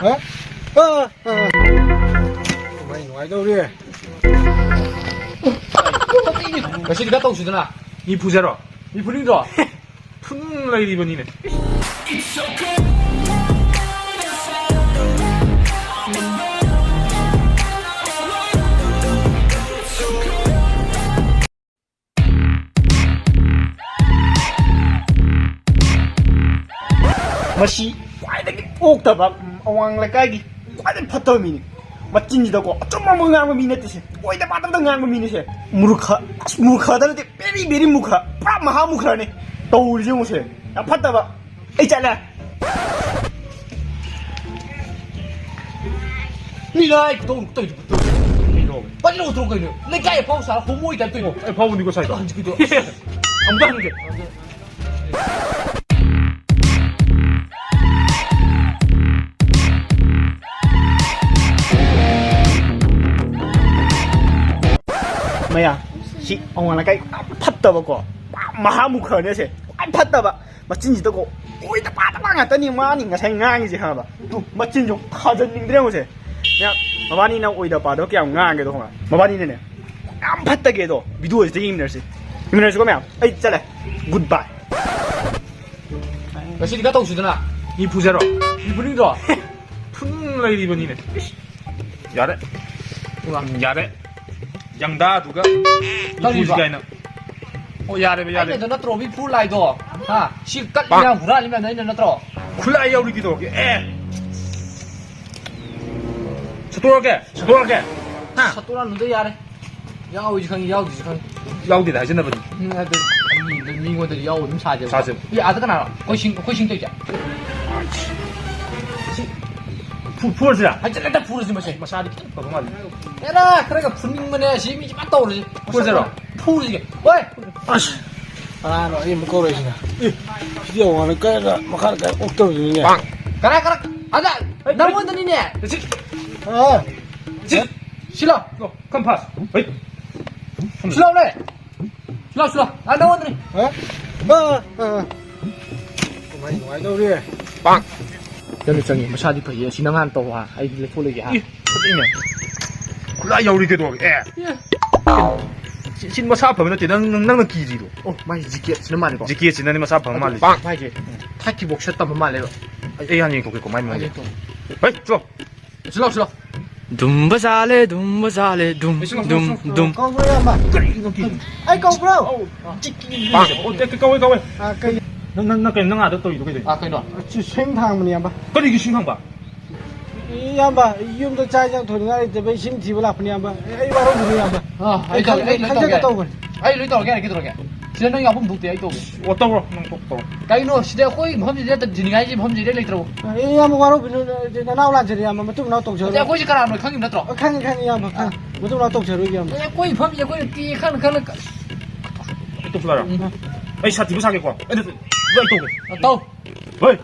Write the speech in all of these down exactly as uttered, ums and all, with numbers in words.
ꯍꯥ? ꯑꯥ, ꯑꯥ꯫ ꯀꯃꯥꯏ ꯅꯨꯡꯉꯥꯏꯗꯧꯔꯤ? ꯉꯁꯤꯗꯤ ꯈꯔ ꯇꯧꯁꯤꯗꯅ꯫ ꯃꯤ ꯐꯨꯖꯔꯣ? ꯃꯤ ꯐꯨꯅꯤꯡꯗ꯭ꯔꯣ? ꯐꯨꯅꯤꯡ ꯂꯩꯔꯤꯕꯅꯤꯅꯦ꯫ ꯃꯁꯤ ꯈ꯭ꯋꯥꯏꯗꯒꯤ ꯑꯣꯛꯇꯕ, ꯎꯝ, ꯑꯋꯥꯡ ꯂꯩꯀꯥꯏꯒꯤ ꯈ꯭ꯋꯥꯏꯗꯒꯤ ꯐꯠꯇꯕ ꯃꯤꯅꯤ꯫ ꯃꯆꯤꯟꯁꯤꯗꯀꯣ ꯑꯆꯨꯝꯕ ꯑꯃ ꯉꯥꯡꯕ ꯃꯤ ꯅꯠꯇꯦꯁꯦ, ꯑꯣꯏꯗ ꯄꯥꯗꯕꯗ ꯉꯥꯡꯕ ꯃꯤꯅꯤꯁꯦ꯫ ꯃꯨꯔꯈ, ꯑꯁ, ꯃꯨꯔꯈꯗ ꯅꯠꯇꯦ, ꯕꯦꯔꯤ ꯕꯦꯔꯤ ꯃꯨꯔꯈ, ꯄꯨꯔꯥ ꯃꯍꯥ ꯃꯨꯔꯈꯅꯦ ꯇꯧꯔꯤꯁꯦ ꯌꯦꯡꯉꯨꯁꯦ꯫ ꯌꯥꯝ ꯐꯠꯇꯕ꯫ ꯑꯩ ꯆꯠꯂꯦ꯫ ꯃꯤꯅ ꯑꯩ ꯈꯨꯇꯧ ꯇꯧꯔꯤꯗꯨ ꯇꯧ-, ꯀꯩꯅꯣ? ꯄꯥꯏꯔꯛꯑꯣ ꯇꯧ ꯀꯩꯅꯣ? ꯂꯩꯀꯥꯏ ꯑꯐꯥꯎ ꯁꯥꯔ ꯍꯣꯃꯣꯒꯤ ꯇꯥꯏꯞ ꯇꯧꯔꯤꯗꯣ꯫ ꯑꯩ ꯐꯥꯎꯕꯅꯤꯀꯣ ꯁꯥꯏꯗꯣ꯫ ꯍꯧꯖꯤꯛꯀꯤꯗꯣ꯫ ꯑꯃꯨꯛꯇ ꯍꯟꯒꯦ꯫ ꯃꯌꯥ, ꯁꯤ ꯑꯋꯥꯡ ꯂꯩꯀꯥꯏ ꯐꯠꯇꯕꯀꯣ, ꯃꯍꯥ ꯃꯨꯈ꯭ꯔꯅꯦ ꯁꯦ, ꯈ꯭ꯋꯥꯏ ꯐꯠꯇꯕ꯫ ꯃꯆꯤꯟꯁꯤꯗꯀꯣ ꯑꯣꯏꯗ ꯄꯥꯗꯕ ꯉꯥꯛꯇꯅꯤ ꯃꯥꯅꯤ ꯉꯁꯥꯏ ꯉꯥꯡꯉꯤꯁꯦ, ꯈꯪꯉꯕ? ꯇꯨ, ꯃꯆꯤꯟꯁꯨ ꯊꯥꯖꯟꯅꯤꯡꯗ꯭ꯔꯦ ꯌꯦꯡꯉꯨꯁꯦ꯫ ꯌꯥ, ꯃꯕꯥꯅꯤꯅ ꯑꯣꯏꯗ ꯄꯥꯗꯕ ꯀꯌꯥꯝ ꯉꯥꯡꯒꯦꯗꯣ ꯈꯪꯉꯕ? ꯃꯕꯥꯅꯤꯅꯅꯦ ꯌꯥꯝ ꯐꯠꯇꯒꯦꯗꯣ ꯚꯤꯗꯤꯑꯣꯁꯤꯗ ꯌꯦꯡꯃꯤꯟꯅꯔꯁꯤ꯫ ꯌꯦꯡꯃꯤꯟꯅꯔꯁꯤꯀꯣ ꯃꯌꯥꯝ꯫ ꯑꯩ ꯆꯠꯂꯦ꯫ ꯒꯨꯗ ꯕꯥꯏ꯫ ꯉꯁꯤꯗꯤ ꯈꯔ ꯇꯧꯁꯤꯗꯅ꯫ ꯃꯤ ꯐꯨꯖꯔꯣ? ꯃꯤ ꯐꯨꯅꯤꯡꯗ꯭ꯔꯣ? ꯐꯨꯅꯤꯡ ꯂꯩꯔꯤꯕꯅꯤꯅꯦ꯫ ꯏꯁ꯫ ꯌꯥꯔꯦ꯫ ꯌꯥꯔꯦ꯫ ꯌꯥꯡꯗꯥꯗꯨꯒ ꯀꯔꯤꯕ? ꯏꯄꯨꯁꯤ ꯀꯥꯏꯅ꯫ ꯑꯣ, ꯌꯥꯔꯦꯕ, ꯌꯥꯔꯦ꯫ ꯑꯩꯅꯗꯣ ꯅꯠꯇ꯭ꯔꯣ ꯃꯤ ꯐꯨ ꯂꯥꯏꯗꯣ? ꯍꯥ? ꯁꯤ ꯀꯠꯂꯤ ꯃꯌꯥꯝ, ꯍꯨꯔꯥꯜꯂꯤ ꯃꯌꯥꯝꯗꯣ ꯑꯩꯅ ꯅꯠꯇ꯭ꯔꯣ? ꯈꯨꯠꯂꯥꯏ ꯌꯥꯎꯔꯤ ꯀꯩꯗꯧꯔꯒꯦ? ꯑꯦ! ꯁꯠꯇꯣꯔꯛꯑꯒꯦ, ꯁꯠꯇꯣꯔꯛꯑꯒꯦ꯫ ꯍꯥ? ꯁꯠꯇꯣꯔꯛꯑꯅꯨꯗ ꯌꯥꯔꯦ꯫ ꯌꯥꯎꯏꯁꯨ ꯈꯪꯉꯤ, ꯌꯥꯎꯗꯦꯁꯨ ꯈꯪꯉꯤ꯫ ꯌꯥꯎꯗꯦꯗ ꯍꯥꯏꯖꯟꯅꯕꯅꯤ꯫ ꯎꯝ, ꯑꯗꯨ ꯃꯤ-, ꯃꯤꯉꯣꯟꯗꯗꯤ ꯌꯥꯎꯕ ꯑꯗꯨꯝ ꯁꯥꯖꯦꯕ꯫ ꯁꯥꯖꯦꯕ꯫ ꯑꯦ, ꯑꯥꯗ ꯀꯅꯥꯅꯣ? ꯑꯩꯈꯣꯏ ꯁꯤꯡ-, ꯑꯩꯈꯣꯏ ꯁꯤꯡ ꯇꯧꯏꯁꯦ? ꯁꯤ ꯐꯨ-, ꯐꯨꯔꯁꯤꯔꯥ? ꯍꯥꯏꯖꯤꯜꯂꯦ, ꯍꯦꯛꯇ ꯐꯨꯔꯁꯤ ꯃꯁꯦ꯫ ꯃꯁꯥꯗꯤ ꯈꯤꯇꯪ ꯐꯕ ꯃꯥꯜꯂꯦ꯫ ꯑꯦꯔꯥ, ꯈꯔꯒ ꯐꯨꯅꯤꯡꯕꯅꯦ, ꯁꯤ ꯃꯤꯁꯦ ꯐꯖꯅ ꯇꯧꯔꯁꯤ꯫ ꯐꯨꯔꯁꯤꯔꯣ? ꯐꯨꯔꯁꯤꯒꯦ꯫ ꯍꯣꯏ! ꯑꯁ! ꯀꯅꯥꯅꯣ ꯑꯩ ꯑꯃꯨꯛ ꯀꯧꯔꯛꯏꯁꯤꯅ? ꯑꯦ, ꯁꯤꯗꯤ ꯑꯋꯥꯡ ꯂꯩꯀꯥꯏꯗ ꯃꯈꯥ ꯂꯩꯀꯥꯏ ꯑꯣꯛꯇꯕꯗꯨꯅꯤꯅꯦ꯫ ꯀꯅꯥ, ꯀꯅꯥ? ꯑꯗ, ꯅꯪꯉꯣꯟꯗꯅꯤꯅꯦ! ꯁꯤ, ꯑꯥ! ꯁꯤ, ꯁꯤ ꯂꯥꯎ꯫ Come fast. ꯍꯩ꯫ ꯁꯤ ꯂꯥꯎꯅꯦ! ꯁꯤ ꯂꯥꯎ, ꯁꯤ ꯂꯥꯎ꯫ ꯑꯥ, ꯅꯪꯉꯣꯟꯗꯅꯤ꯫ ꯍꯥ? ꯑꯥ, ꯑꯥ, ꯑꯥ꯫ ꯀꯃꯥꯏ ꯅꯨꯡꯉꯥꯏꯗꯧꯔꯤ? ꯅꯪꯅ ꯆꯪꯉꯤ, ꯃꯁꯥꯗꯤ ꯐꯩꯌꯦ꯫ ꯑꯁꯤ ꯅꯪ ꯍꯥꯟꯅ ꯇꯧ ꯍꯥ, ꯑꯩ ꯂꯦꯞꯊꯣꯛꯂꯒꯦ ꯍꯥ꯫ ꯏ, ꯐꯖꯩꯅꯦ꯫ ꯈꯨꯠꯂꯥꯏ ꯌꯥꯎꯔꯤ ꯀꯩꯗꯧꯔꯒꯦ? ꯑꯦ꯫ ꯁꯤ, ꯁꯤ ꯃꯁꯥ ꯐꯕ ꯅꯠꯇꯦ, ꯅꯪ, ꯅꯪ, ꯅꯪꯅ ꯀꯤꯔꯤꯗꯣ꯫ ꯑꯣ, ꯃꯥꯏ ꯖꯤꯀꯦꯠꯁꯤꯅ ꯃꯥꯜꯂꯦꯀꯣ꯫ ꯖꯤꯀꯦꯠꯁꯤꯅ ꯃꯁꯥ ꯐꯕ ꯃꯥꯜꯂꯦ꯫ ꯃꯥꯏꯁꯦ ꯊꯥꯏ ꯀꯤꯛ ꯕꯣꯛꯁꯔ ꯇꯝꯕ ꯃꯥꯜꯂꯦꯕ꯫ ꯑꯩ, ꯑꯩ ꯍꯥꯟꯅ ꯌꯦꯡꯊꯣꯛꯀꯦꯀꯣ, ꯃꯥꯏ ꯃꯑꯣꯡꯁꯦ꯫ ꯌꯦꯡꯊꯣꯛ꯫ ꯍꯩ, ꯆꯣ꯫ ꯁꯤꯂꯥꯎ, ꯁꯤꯂꯥꯎ꯫ ꯗꯨꯝꯕ ꯖꯥꯂꯦ, ꯗꯨꯝꯕ ꯖꯥꯂꯦ, ꯗꯨꯝ, ꯁꯤꯂꯥꯎ, ꯗꯨꯝ, ꯁꯤꯂꯥꯎ, ꯁꯤꯂꯥꯎ꯫ ꯗꯨꯝ꯫ ꯀꯧꯕ꯭ꯔꯣ, ꯏꯌꯥꯝꯕ? ꯀꯔꯤꯅꯣ ꯀꯤꯔꯤꯗꯣ? ꯑꯩ ꯀꯧꯕ꯭ꯔꯣ? ꯑꯧ, ꯖꯤꯀꯦꯠ꯫ ꯑꯣ, ꯀꯧꯋꯦ, ꯀꯧꯋꯦ꯫ ꯑꯥ, ꯀꯩ? ꯅꯪ, ꯅꯪ, ꯅꯪ ꯀꯩꯅꯣ, ꯅꯪ ꯑꯥꯗ ꯇꯧꯔꯤꯗꯣ ꯀꯩꯗꯧꯔꯤꯅꯣ? ꯑꯥ, ꯀꯩꯅꯣ? ꯁꯤ ꯁꯤꯡ ꯊꯥꯡꯕꯅꯤ, ꯏꯌꯥꯝꯕ꯫ ꯀꯔꯤꯒꯤ ꯁꯤꯡ ꯊꯥꯡꯕ? ꯏꯌꯥꯝꯕ, ꯌꯨꯝꯗ ꯆꯥꯛ ꯏꯟꯖꯥꯡ ꯊꯣꯡꯅꯤꯡꯉꯥꯏ ꯂꯩꯇꯕꯩ ꯁꯤꯡ ꯊꯤꯕ ꯂꯥꯛꯄꯅꯦ, ꯏꯌꯥꯝꯕ꯫ ꯑꯩ ꯋꯥꯔꯧꯕꯤꯅꯨ, ꯏꯌꯥꯝꯕ꯫ ꯑꯥ, ꯑꯩ ꯇꯧꯔꯒꯦ, ꯑꯩ ꯂꯣꯏ ꯈꯪꯖꯗ ꯇꯧꯔꯒꯦ꯫ ꯇꯧꯕꯅꯤ꯫ ꯑꯩ ꯂꯣꯏ ꯇꯧꯔꯒꯦ, ꯌꯥꯔꯦ, ꯀꯩꯗꯧꯔꯒꯦ? ꯁꯤꯗ ꯅꯪ ꯌꯥꯎꯐꯝ ꯊꯣꯛꯇꯦ, ꯑꯩ ꯇꯧꯒꯦ꯫ ꯑꯣ, ꯇꯧꯔꯣ, ꯅꯪ ꯊꯣꯛ ꯇꯧꯔꯣ꯫ ꯀꯩꯅꯣ, ꯁꯤꯗ ꯑꯩꯈꯣꯏ ꯃꯐꯝꯁꯤꯗ ꯗꯤꯅꯤꯡꯉꯥꯏꯒꯤ ꯃꯐꯝꯁꯤꯗ ꯂꯩꯇ꯭ꯔꯕꯣ? ꯑꯦ, ꯏꯌꯥꯝꯕ, ꯋꯥꯔꯧꯕꯤꯅꯨ, ꯅꯅꯥꯎ ꯂꯥꯟꯖꯔꯦ, ꯏꯌꯥꯝꯕ, ꯃꯇꯨꯡ ꯃꯅꯥꯎ ꯇꯧꯖꯔꯣ꯫ ꯑꯗꯩ ꯑꯩꯈꯣꯏꯁꯦ ꯀꯅꯥꯅꯣ ꯈꯪꯉꯤꯕ ꯅꯠꯇ꯭ꯔꯣ? ꯑ, ꯈꯪꯉꯤ, ꯈꯪꯉꯤ, ꯏꯌꯥꯝꯕ, ꯈꯪꯉꯤ꯫ ꯑ꯫ ꯃꯇꯨꯡ ꯃꯅꯥꯎ ꯇꯧꯖꯔꯣꯏꯒꯦ, ꯏꯌꯥꯝꯕ꯫ ꯑꯦ, ꯑꯩꯈꯣꯏ ꯃꯐꯝꯁꯤꯗ ꯑꯩꯈꯣꯏꯅ ꯇꯤ ꯈꯪꯅ ꯈꯪꯅ ꯀ-, ꯑꯩ ꯇꯧꯁꯤꯜꯂꯛꯑꯔꯣꯏ꯫ ꯎꯝ꯫ ꯑꯩ ꯁꯥꯊꯤꯕ ꯁꯥꯒꯦꯀꯣ꯫ ꯑꯩ ꯇꯧ-, ꯑꯩ ꯇꯧꯒꯦ꯫ ꯑ, ꯇꯧ꯫ ꯍꯣꯏ꯫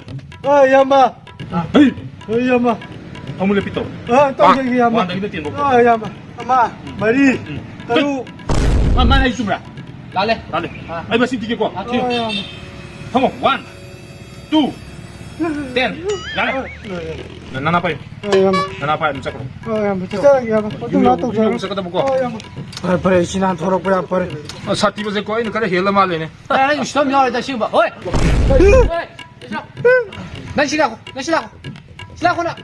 ꯑ, ꯏꯌꯥꯝꯕ꯫ ꯑ꯫ ꯍꯩ꯫ ꯑ, ꯏꯌꯥꯝꯕ꯫ ꯐꯃꯨꯡ ꯂꯦꯞꯄꯤ ꯇꯧ꯫ ꯑ, ꯇꯧꯖꯒꯦ, ꯏꯌꯥꯝꯕ꯫ ꯋꯥꯟꯗꯒꯤꯅ ꯇꯦꯟ ꯐꯥꯎ꯫ ꯑ, ꯏꯌꯥꯝꯕ꯫ ꯑꯃ, ꯎꯝ꯫ ꯃꯔꯤ, ꯎꯝ꯫ ꯇꯔꯨꯛ꯫ ꯃꯥ, ꯃꯥ ꯍꯥꯏꯁꯤ ꯆꯨꯝꯕ꯭ꯔꯥ? ꯂꯥꯜꯂꯦ꯫ ꯂꯥꯜꯂꯦ꯫ ꯑ꯫ ꯑꯩ ꯃꯁꯤꯡ ꯊꯤꯒꯦꯀꯣ꯫ ꯑ, ꯊꯤꯌꯨ꯫ ꯑ, ꯏꯌꯥꯝꯕ꯫ ꯐꯝꯃꯣ꯫ One, two, ten. ꯌꯥꯔꯦ꯫ ꯑ, ꯏꯌꯥꯝꯕ꯫ ꯅ-, ꯅꯅꯥ ꯄꯥꯏꯌꯨ꯫ ꯑ, ꯏꯌꯥꯝꯕ꯫ ꯅꯅꯥ ꯄꯥꯏ ꯑꯗꯨꯝ ꯆꯠꯈ꯭ꯔꯣ꯫ ꯑ, ꯏꯌꯥꯝꯕ꯫ ꯆꯠꯆꯔꯒꯦ, ꯏꯌꯥꯝꯕ꯫ ꯃꯇꯨꯡ ꯃꯅꯥꯎ ꯇꯧꯖꯔꯒꯦ꯫ ꯌꯨꯝ ꯆꯠꯀꯗꯕꯀꯣ꯫ ꯑ, ꯏꯌꯥꯝꯕ꯫ ꯐꯔꯦ, ꯐꯔꯦ, ꯏꯆꯤꯟ ꯍꯥꯟ ꯊꯣꯔꯛꯄ ꯌꯥꯝ ꯐꯔꯦ꯫ ꯑ, ꯁꯥꯊꯤꯕꯁꯦꯀꯣ, ꯑꯩꯅ ꯈꯔ ꯍꯦꯜꯂ ꯃꯥꯜꯂꯦꯅꯦ꯫ ꯑꯦ, ꯑꯩ ꯎꯁꯤꯠꯇꯕ ꯌꯥꯎꯔꯦꯗ, ꯑꯁꯦꯡꯕ꯫ ꯍꯣꯏ꯫ ꯍꯣꯏ꯫ ꯅꯪ ꯁꯤ ꯂꯥꯛꯈꯣ, ꯅꯪ ꯁꯤ ꯂꯥꯛꯈꯣ꯫ ꯁꯤ ꯂꯥꯛꯈꯣ ꯅꯪ꯫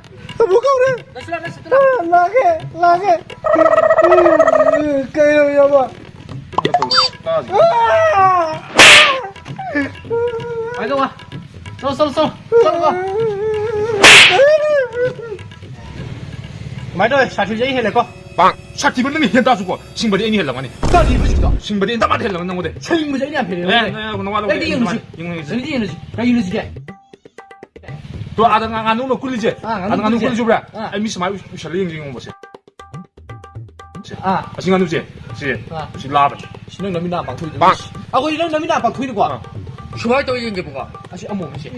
ꯑꯃꯨꯛ ꯀꯧꯔꯦ꯫ ꯅꯪ ꯁꯤ ꯂꯥꯛ, ꯅꯪ ꯁꯤ ꯂꯥꯛ꯫ ꯑ, ꯂꯥꯛꯀꯦ, ꯂꯥꯛꯀꯦ꯫ ꯀꯩꯅꯣ, ꯏꯌꯥꯝꯕ? ꯑ! ꯀꯃꯥꯏꯅ ꯇꯧꯕ? ꯆꯠꯂꯣ, ꯆꯠꯂꯣ, ꯆꯠꯂꯣ꯫ ꯆꯠꯂꯣꯀꯣ꯫ ꯀꯃꯥꯏꯅ ꯇꯧꯋꯦ? ꯁꯥꯊꯤꯕꯁꯦ ꯑꯩ ꯍꯦꯜꯂꯦꯀꯣ? ꯄꯥꯡ! ꯁꯥꯊꯤꯕ ꯅꯪꯅ ꯍꯦꯟ ꯇꯥꯁꯨꯀꯣ꯫ ꯁꯤꯡꯕꯗꯤ ꯑꯩꯅ ꯍꯦꯜꯂꯝꯒꯅꯤ꯫ ꯀꯔꯤꯕ ꯍꯧꯖꯤꯛꯀꯤꯗꯣ? ꯁꯤꯡꯕꯗꯤ ꯑꯩꯅ ꯗꯃꯥꯗ ꯍꯦꯜꯂꯝꯒꯅꯤ ꯅꯪꯉꯣꯟꯗꯩ꯫ ꯁꯤꯡꯕꯁꯦ ꯑꯩꯅ ꯌꯥꯝ ꯍꯦꯜꯂꯦ꯫ ꯑꯦ, ꯅꯪꯉꯣꯟꯗꯩ꯫ ꯅꯪ, ꯅꯪ, ꯅꯋꯥ ꯂꯧꯗꯦ꯫ ꯅꯪꯗꯤ ꯌꯦꯡꯉꯨꯁꯤ꯫ ꯌꯦꯡꯉꯨꯁꯤ꯫ ꯅꯪꯗꯤ ꯌꯦꯡꯉꯨꯁꯤ꯫ ꯀꯔꯤ ꯌꯦꯡꯉꯨꯁꯤꯒꯦ? ꯇꯣ, ꯑꯥꯗ ꯉꯥ-, ꯉꯥꯅꯨ ꯑꯃ ꯀꯨꯜꯂꯤꯁꯦ꯫ ꯑꯥ, ꯉꯥꯅꯨ ꯑꯥꯗ ꯉꯥꯅꯨ ꯀꯨꯜꯂꯤꯁꯦ꯫ ꯀꯨꯜꯂꯤꯁꯦ ꯎꯕ꯭ꯔꯥ? ꯑꯥ꯫ ꯑꯩ ꯃꯤ ꯁꯨꯃꯥꯏꯅ ꯎ-, ꯎꯁꯜꯂ ꯌꯦꯡꯁꯤ, ꯌꯦꯡꯉꯣꯕꯁꯦ꯫ ꯁꯦ꯫ ꯑꯥ꯫ ꯑꯁꯤ ꯉꯥꯅꯨꯁꯦ꯫ ꯁꯤ꯫ ꯑꯥ꯫ ꯁꯤ ꯂꯥꯕꯅꯦ꯫ ꯁꯤ ꯅꯪ ꯅꯃꯤꯠ ꯅꯥ ꯄꯥꯡꯊꯣꯛꯏꯗꯨ꯫ ꯄꯥꯡ꯫ ꯑꯩꯈꯣꯏ ꯅꯪ ꯅꯃꯤꯠ ꯅꯥ ꯄꯥꯡꯊꯣꯛꯏꯅꯤꯀꯣ꯫ ꯑꯥ꯫ ꯁꯨꯃꯥꯏꯅ ꯇꯧꯔ ꯌꯦꯡꯒꯦꯕꯀꯣ꯫ ꯑꯁꯤ ꯑꯃꯣꯝꯅꯤꯁꯦ꯫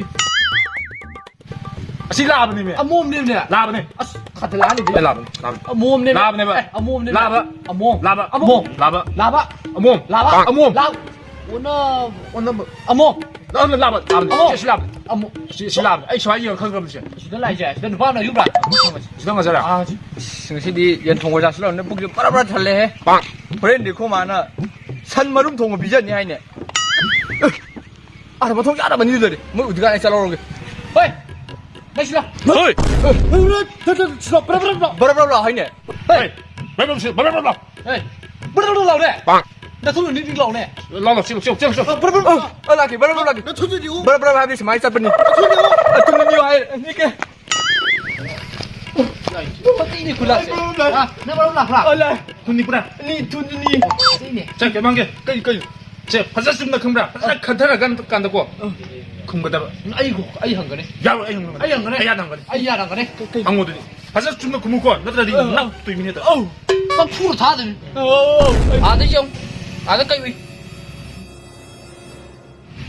ꯑꯁꯤ ꯂꯥꯕꯅꯦꯃꯦ꯫ ꯑꯃꯣꯝꯅꯦꯃꯦ꯫ ꯂꯥꯕꯅꯦ꯫ ꯑꯁ, ꯈꯥꯇ ꯂꯥꯛꯑꯅꯤ꯫ ꯑꯦ, ꯂꯥꯕꯅꯦ, ꯂꯥꯕꯅꯦ꯫ ꯑꯃꯣꯝꯅꯦꯃꯦ꯫ ꯂꯥꯕꯅꯦꯕ꯫ ꯑꯦ, ꯑꯃꯣꯝꯅꯦꯃꯦ꯫ ꯂꯥꯕ꯫ ꯑꯃꯣꯝ꯫ ꯂꯥꯕ꯫ ꯑꯃꯣꯝ꯫ ꯂꯥꯕ꯫ ꯂꯥꯕ꯫ ꯑꯃꯣꯝ꯫ ꯂꯥꯕ꯫ ꯑꯃꯣꯝ꯫ ꯂꯥꯕ꯫ ꯑꯣꯟꯅ-, ꯑꯣꯟꯅꯕ꯫ ꯑꯃꯣꯝ꯫ ꯂꯥꯛꯑꯣ, ꯂꯥꯛꯑꯣ, ꯂꯥꯛꯑꯣ, ꯑꯃꯨꯛ꯫ ꯁꯤ, ꯁꯤ ꯂꯥꯛꯑꯣ꯫ ꯑꯃꯨꯛ꯫ ꯁꯤ, ꯁꯤ ꯂꯥꯛꯑꯣ꯫ ꯑꯩ ꯁꯨꯃꯥꯏꯅ ꯌꯦꯡꯉ ꯈꯪꯈ꯭ꯔꯕꯅꯤ ꯁꯦ꯫ ꯁꯤꯗ ꯂꯥꯛꯏꯁꯦ꯫ ꯁꯤꯗ ꯅꯨꯄꯥ ꯑꯃ ꯂꯩꯕ꯭ꯔꯥ? ꯁꯤꯗ ꯉꯥꯏꯖꯔꯥ꯫ ꯑꯥ, ꯁꯤ꯫ ꯑꯁ, ꯉꯁꯤꯗꯤ ꯌꯦꯟ ꯊꯣꯡꯕ ꯆꯥꯁꯤꯜꯂꯕꯅꯤꯅ ꯄꯨꯛꯁꯦ ꯕꯔ ꯕꯔ ꯊꯜꯂꯦꯍꯦ꯫ ꯄꯥꯡ꯫ ꯍꯣꯔꯦꯟꯗꯤ ꯑꯩꯈꯣꯏ ꯃꯥꯅ ꯁꯟ ꯃꯔꯨꯝ ꯊꯣꯡꯕ ꯄꯤꯖꯅꯤ ꯍꯥꯏꯅꯦ꯫ ꯑꯦ, ꯑꯥꯗ ꯃꯊꯣꯡ ꯆꯥꯗꯕ ꯑꯅꯤ ꯂꯩꯔꯦ꯫ ꯃꯣꯏ ꯎꯗ꯭ꯔꯤꯀꯥꯟꯗ ꯑꯩ ꯆꯠꯍꯧꯔꯒꯦ꯫ ꯍꯣꯏ! ꯂꯩꯁꯤꯜꯂꯣ꯫ ꯍꯣꯏ! ꯕꯔ ꯕꯔ ꯂꯥꯎ ꯍꯥꯏꯅꯦ꯫ ꯍꯣꯏ! ꯕꯔ ꯕꯔ ꯁꯤ-, ꯕꯔ ꯕꯔ ꯂꯥꯎ꯫ ꯍꯣꯏ! ꯕꯔ ꯕꯔ ꯂꯥꯎꯅꯦ꯫ ꯄꯥꯡ! ꯅꯊꯨꯅ ꯅꯤꯛ ꯅꯤꯛ ꯂꯥꯎꯅꯦ꯫ ꯂꯥꯎ, ꯂꯥꯎ, ꯆꯦꯜꯂꯨ, ꯆꯦꯜꯂꯨ, ꯆꯦꯜꯂꯨ, ꯆꯦꯜꯂꯨ꯫ ꯕꯔ ꯕꯔ ꯂꯥꯎ꯫ ꯑ, ꯂꯥꯛꯀꯦ, ꯕꯔ ꯕꯔ ꯂꯥꯛꯀꯦ꯫ ꯅꯊꯨꯅ ꯅꯤꯛꯎ꯫ ꯕꯔ ꯕꯔ ꯍꯥꯏꯕꯗꯤ ꯁꯨꯃꯥꯏꯅ ꯆꯠꯄꯅꯤ꯫ ꯅꯊꯨꯅ ꯅꯤꯛꯎ꯫ ꯑ, ꯊꯨꯅ ꯅꯤꯛꯎ ꯍꯥꯏ, ꯅꯤꯛꯀꯦ꯫ ꯃꯇꯤꯛꯅꯤ ꯈꯨꯂꯥꯛꯁꯦ꯫ ꯍꯥ? ꯅꯪ ꯃꯔꯨꯞ ꯂꯥꯛꯄ꯭ꯔꯥ? ꯑ, ꯂꯥꯛꯑꯦ꯫ ꯊꯨꯝꯅꯤꯛꯄ꯭ꯔꯥ? ꯅꯤ, ꯊꯨꯝꯅꯤ꯫ ꯁꯤꯅꯦ꯫ ꯆꯠꯀꯦ, ꯃꯥꯡꯒꯦ꯫ ꯀꯩ, ꯀꯩ? ꯁꯦ, ꯐꯖ ꯆꯨꯝꯅ ꯈꯪꯕ꯭ꯔꯥ? ꯐꯖꯅ ꯈꯟꯊꯔ ꯀꯥꯟꯗ, ꯀꯥꯟꯗꯀꯣ꯫ ꯑ꯫ ꯈꯨꯝꯒꯗꯕ꯫ ꯑꯩ, ꯑꯩ ꯍꯪꯒꯅꯤ꯫ ꯌꯥꯔꯣꯏ, ꯑꯩ ꯍꯪꯒꯅꯤ꯫ ꯑꯩ ꯍꯪꯒꯅꯤ꯫ ꯑꯩ ꯍꯥꯟꯅ ꯍꯪꯒꯅꯤ꯫ ꯑꯩ ꯍꯥꯟꯅ ꯍꯪꯒꯅꯤ꯫ ꯀꯩ, ꯀꯩ? ꯍꯪꯉꯣ ꯑꯗꯨꯗꯤ꯫ ꯐꯖ ꯆꯨꯝꯅ ꯈꯨꯝꯃꯨꯀꯣ, ꯅꯠꯇ꯭ꯔꯗꯤ ꯑ, ꯑ꯫ ꯅꯞꯇꯣꯏꯃꯤꯅꯦ ꯍꯦꯛꯇ꯫ ꯑꯧ꯫ ꯄꯪꯐꯨ ꯊꯥꯗꯣꯏꯅꯤ꯫ ꯑꯧ, ꯑꯧ, ꯑꯧ, ꯑꯩ ꯑꯥꯗ ꯌꯦꯡꯉꯨ꯫ ꯑꯥꯗ ꯀꯩ ꯎꯏ?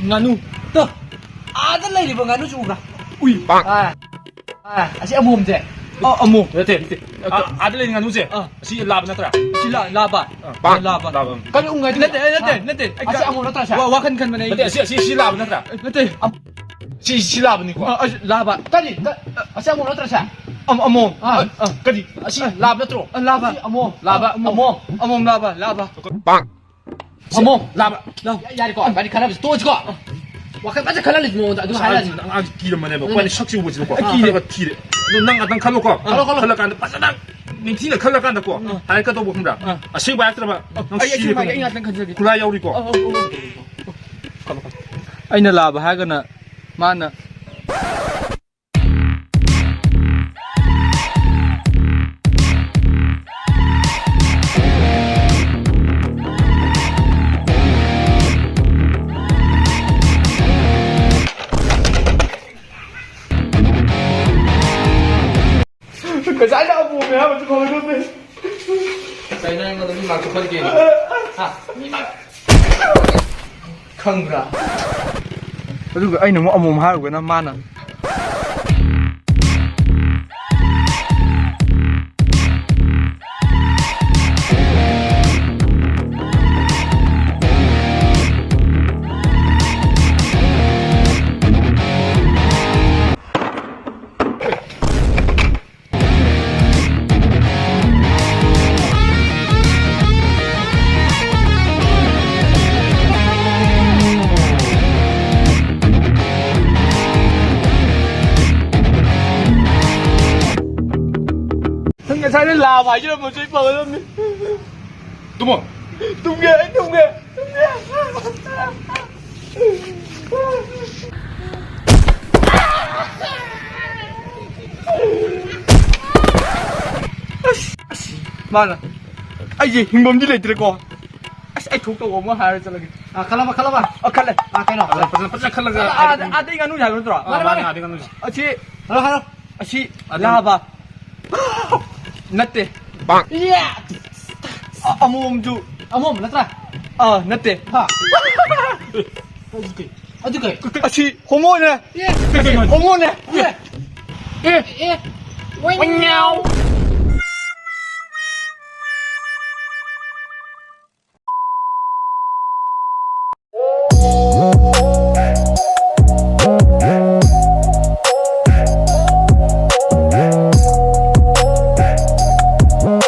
ꯉꯥꯅꯨ꯫ ꯇꯣ, ꯑꯥꯗ ꯂꯩꯔꯤꯕ ꯉꯥꯅꯨꯁꯤ ꯎꯕ꯭ꯔꯥ? ꯎꯏ꯫ ꯑꯥ, ꯑꯥ, ꯑꯁꯤ ꯑꯃꯣꯝꯁꯦ꯫ ꯑ, ꯑꯃꯣꯝ꯫ ꯅꯠꯇꯦ, ꯅꯠꯇꯦ꯫ ꯑ, ꯑꯥꯗ ꯂꯩꯔꯤ ꯉꯥꯅꯨꯁꯦ꯫ ꯑꯥ꯫ ꯑꯁꯤ ꯂꯥꯕ ꯅꯠꯇ꯭ꯔꯥ? ꯁꯤ ꯂꯥ-, ꯂꯥꯕ꯫ ꯑꯥ꯫ ꯂꯥꯕ꯫ ꯂꯥꯕ꯫ ꯀꯔꯤ ꯎ ꯉꯥꯏꯗꯣꯏꯅꯣ? ꯅꯠꯇꯦ, ꯑꯩ ꯅꯠꯇꯦ, ꯑꯥ꯫ ꯅꯠꯇꯦ꯫ ꯑꯩ ꯑꯁꯤ ꯀ-, ꯑꯃꯣꯝ ꯅꯠꯇ꯭ꯔꯥ ꯁꯦ? ꯋꯥ-, ꯋꯥꯈꯜ ꯈꯟꯕꯅꯦ ꯑꯩ꯫ ꯅꯠꯇꯦ, ꯑꯁꯤ, ꯑꯁꯤ ꯂꯥꯕ ꯅꯠꯇ꯭ꯔꯥ? ꯅꯠꯇꯦ꯫ ꯑꯝ-, ꯁꯤ, ꯁꯤ ꯂꯥꯕꯅꯤꯀꯣ꯫ ꯑ, ꯑꯁꯤ ꯂꯥꯕ꯫ ꯀꯔꯤ? ꯀ-, ꯑꯁꯤ ꯑꯃꯣꯝ ꯅꯠꯇ꯭ꯔꯥ ꯁꯦ? ꯑꯝ-, ꯑꯃꯣꯝ꯫ ꯑꯥ꯫ ꯑ, ꯑ꯫ ꯀꯔꯤ? ꯑꯁꯤ ꯂꯥꯕ ꯅꯠꯇ꯭ꯔꯣ? ꯑ, ꯂꯥꯕ꯫ ꯑꯁꯤ ꯑꯃꯣꯝ꯫ ꯂꯥꯕ꯫ ꯑꯃꯣꯝ꯫ ꯑꯃꯣꯝ ꯂꯥꯕ, ꯂꯥꯕ꯫ ꯄꯥꯡ꯫ ꯑꯃꯣ, ꯂꯥꯕ꯫ ꯂꯥꯕ꯫ ꯌꯥꯔꯦꯀꯣ, ꯏꯕꯥꯅꯤ ꯈꯟꯅꯕꯁꯦ ꯇꯣꯛꯑꯁꯤꯀꯣ꯫ ꯋꯥꯈꯜ ꯐꯖꯅ ꯈꯜꯍꯜꯂꯁꯤ ꯃꯉꯣꯟꯗ, ꯑꯗꯨ ꯑꯁ, ꯍꯥꯏꯔꯛꯑꯁꯤ꯫ ꯑꯉꯥꯡꯁꯦ ꯀꯤꯔꯝꯕꯅꯦꯕ꯫ ꯑꯗꯨꯅꯦ꯫ ꯑꯩꯈꯣꯏꯅꯤ ꯁꯛꯁꯤ ꯎꯕꯁꯤꯗꯀꯣ꯫ ꯑꯩ ꯀꯤꯔꯦ꯫ ꯈꯔ ꯊꯤꯔꯦ꯫ ꯑꯗꯨ ꯅꯪ ꯉꯥꯛꯇꯪ ꯈꯜꯂꯣꯀꯣ꯫ ꯈꯜꯂꯣ, ꯈꯜꯂꯣ꯫ ꯈꯜꯂꯀꯥꯟꯗ ꯐꯖꯅ ꯅꯤꯡꯊꯤꯅ ꯈꯜꯂꯀꯥꯟꯗꯀꯣ꯫ ꯑꯥ꯫ ꯍꯥꯏꯔꯛꯀꯗꯧꯕ ꯈꯪꯕ꯭ꯔꯥ? ꯑꯥ꯫ ꯑꯁꯦꯡꯕ ꯍꯥꯏꯔꯛꯇ꯭ꯔꯕ? ꯑꯥ꯫ ꯅꯪ ꯑꯩ, ꯑꯩ ꯁꯤꯔꯦ ꯑꯁꯦꯡꯕ ꯍꯥꯏꯒꯦ, ꯑꯩ ꯀꯩꯅꯣ꯫ ꯉꯥꯛꯇꯪ ꯈꯟꯖꯒꯦ꯫ ꯈꯨꯠꯂꯥꯏ ꯌꯥꯎꯔꯤꯀꯣ꯫ ꯑꯧ, ꯑꯧ, ꯑꯧ꯫ ꯈꯜꯂꯣ, ꯈꯜꯂꯣ꯫ ꯑꯩꯅ ꯂꯥꯕ ꯍꯥꯏꯔꯒꯅ ꯃꯥꯅ ꯉꯁꯥꯏꯅ ꯑꯄꯣꯝꯃꯦ ꯍꯥꯏꯕꯁꯨ ꯈꯪꯍꯧꯗꯦ꯫ ꯀꯩꯅꯣ ꯑꯩꯉꯣꯟꯗ ꯃꯤ ꯃꯥꯡ ꯆꯠꯍꯟꯒꯦ꯫ ꯍꯥ? ꯃꯤ ꯃꯥꯡ-, ꯈꯪꯕ꯭ꯔꯥ? ꯑꯗꯨꯒ ꯑꯩꯅ ꯑꯃꯨꯛ ꯑꯃꯣꯝ ꯍꯥꯏꯔꯨꯕꯅ ꯃꯥꯅ꯫ ꯉꯁꯥꯏꯅ ꯂꯥꯕ ꯍꯥꯏꯖꯔꯝꯕꯁꯨ ꯑꯩ ꯐꯒꯗꯕꯅꯤ꯫ ꯇꯨꯝꯃꯣ꯫ ꯇꯨꯝꯒꯦ, ꯑꯩ ꯇꯨꯝꯒꯦ꯫ ꯑꯁ, ꯑꯁ, ꯃꯥꯅ, ꯑꯩꯁꯦ ꯍꯤꯡꯐꯝꯗꯤ ꯂꯩꯇ꯭ꯔꯦꯀꯣ꯫ ꯑꯁ, ꯑꯩ ꯊꯣꯛꯇꯧꯕ ꯑꯃ ꯍꯥꯏꯔ ꯆꯠꯂꯒꯦ꯫ ꯑꯥ, ꯈꯜꯂꯕ, ꯈꯜꯂꯕ? ꯑꯥ, ꯈꯜꯂꯦ꯫ ꯑꯥ, ꯀꯩꯅꯣ? ꯐꯖꯅ, ꯐꯖꯅ ꯈꯜꯂꯒ ꯑꯥ, ꯑꯥꯗ, ꯑꯥꯗꯩ ꯉꯥꯅꯨ ꯍꯥꯏꯕ ꯅꯠꯇ꯭ꯔꯣ? ꯑꯥ, ꯃꯥꯅꯦ, ꯃꯥꯅꯦ, ꯃꯥꯅꯦ꯫ ꯑꯥꯗꯩ ꯉꯥꯅꯨꯁꯦ꯫ ꯑꯁꯤ ꯍꯥꯏꯔꯣ, ꯍꯥꯏꯔꯣ꯫ ꯑꯁꯤ ꯑꯗꯨꯝ ꯂꯥꯕ꯫ ꯅꯠꯇꯦ꯫ ꯏꯌꯥ! ꯑ-, ꯑꯃꯣꯝꯁꯨ꯫ ꯑꯃꯣꯝ ꯅꯠꯇ꯭ꯔꯥ? ꯑꯥ, ꯅꯠꯇꯦ꯫ ꯍꯥ? ꯑꯗꯨ ꯀꯩ? ꯑꯗꯨ ꯀꯩ? ꯑꯁꯤ ꯍꯣꯃꯣꯅꯦ꯫ ꯑꯦ! ꯍꯣꯃꯣꯅꯦ꯫ ꯑꯦ! ꯑꯦ! ꯑꯦ! ꯋꯥꯏ ꯉꯥꯎ!